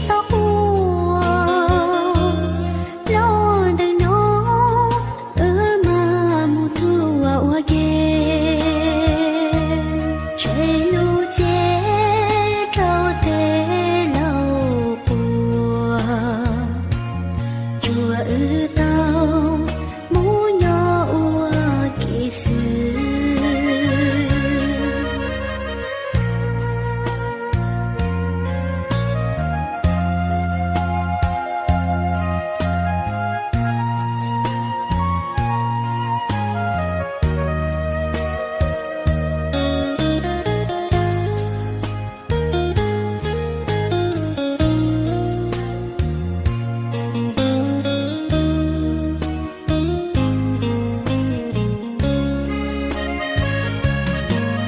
txhob quaj, los ntawm no wb mam mus thua ua ke, tseg lub cev rau tej laus quas, tsuas wb tau mus nyob ua ke xwb.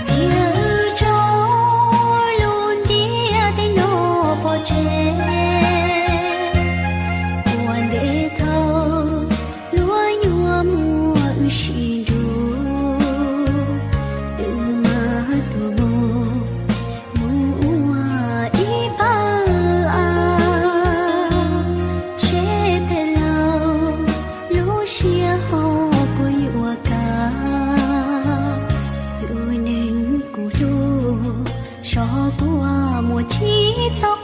Cia wb tso lub ntiaj teb no pov tseg, ua ntej thaum luag yuav muab wb sib nrug, wb mam tuaj mus, mus ua ib pawg av, seb tej laus lub siab ho puas yuav kam. Tus neeg kuv hlub, sov kuaj muaj tsis txhob